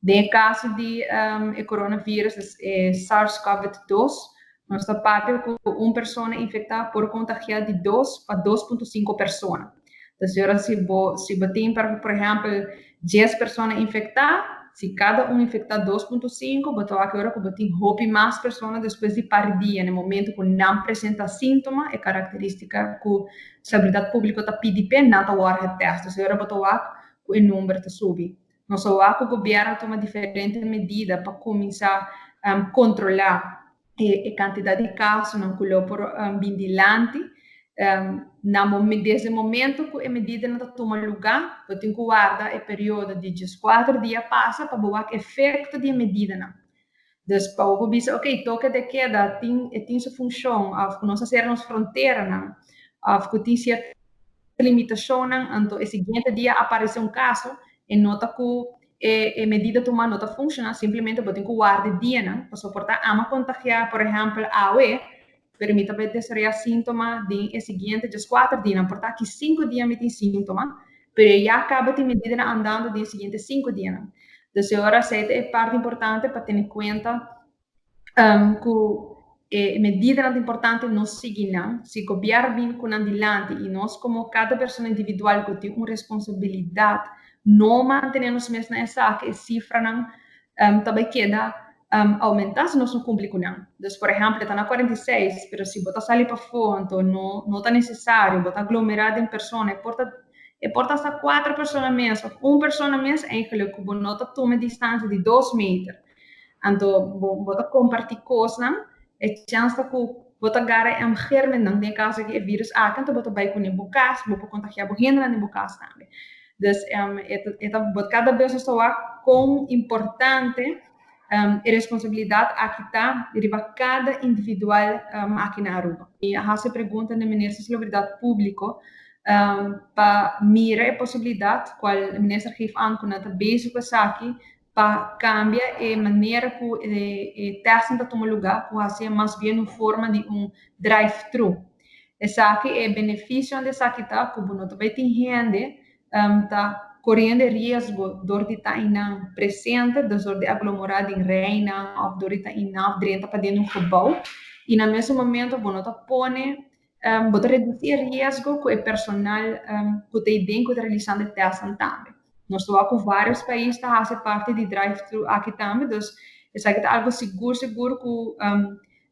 Den kaso di e coronavirus, e SARS-CoV-2, nos ta papia ku un persona infektá por kontagiá di 2 pa 2.5 persona. Anto, si bo tin, por ehèmpel, 10 persona infektá, si kada un infektá 2.5, bo ta ora ku bo tin hopi mas persona despues di par dia, na momento ku nan presentá síntoma, e karakterístika ku salubridat públiko ta pidi p'e, nan ta wòrdu tèst. Anto, ora bo ta ku e number ta subi. Nos sa ku gobièrnu a tuma diferente medida pa kuminsá kontrolá e kantidat di kasonan ku lo por bin dilanti. Desde e momento ku e medidanan ta tuma lugá, bo tin ku warda e periodo di 14 dia pasa pa wak efekto di e medidanan. Dus pa bo bisa, ok, toque de queda tin su funshon, òf nos a sera nos fronteranan, òf ku tin sierto limitashon, anto e siguiente dia aparesé un kaso, e no ta ku e medida tumá no ta funshoná, simplemente bo tin ku warda dianan, pa por ta ami a kontagiá, por ehèmpel, awe, pero mi tambe desaroyá síntoma den e siguiente 14 dia, por ta ku 5 dia mi tin síntoma, pero ya kaba tin medida andando den e siguiente 5 dia. Anto, awor e parti importante pa tene kuenta ku e medidanan importante nos sigui nan, si gobièrnu bin ku nan dilanti i nos komo kada persona individual ku tin un responsabilidat no mantené nos mes na esaki, e sifranan tambe keda oumentá si nos no kumpli ku nan. Dus, por ehèmpel, ta na 46, pero si bo ta sali pafó, anto no ta nesesario, bo ta aglomerá den persona, e por ta hasta kuater persona mes, òf un persona mes, eigenlijk, ku no ta tuma distansia di 2 meter. Anto, bo ta kompartí kosnan, e chèns ta ku bo ta gara e germennan, den kaso ku e virus aki, anto bo ta bai kuné bo kas, bo por kontagiá bo hendenan den bo kas tambe. Dus kada bes nos ta kon importante e responsabilidat aki ta riba kada individual aki na Aruba. I a hasi pregunta na Minister di Salubridat Públiko pa mira e posibilidat, kual minister a geef aan ku nan ta bezig ku esaki, pa kambia e manera ku e tèst ta tuma lugá, ku hasi mas bien un forma di un drive-thru. Esaki e benefisio di esaki ta ku no ta bai tin hende ta koriendo riesgo dor di ta einan presente, dus dor di aglomerá den rijnan òf dor di ta einan òf drenta pa den un gebouw. I na mesun momento bo no ta pone bo ta redusí e riesgo ku e personal ku ta den ku ta realisando e tèst tambe. Nos ta ku vários pais ta hasi parti di drive-thru aki tambe, dus esaki ta algu sigur sigur ku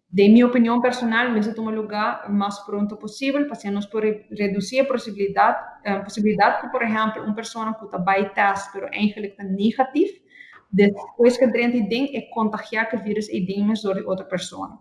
den mi opinion personal mester tuma lugá mas pronto posibel, pa nos por redusí e posibilidat ku, por ehèmpel, un persona ku ta bai tèst, pero eigenlijk ta negatief, despues ku drenta den e kontagiá ku e virus ei den mes dor di otro persona.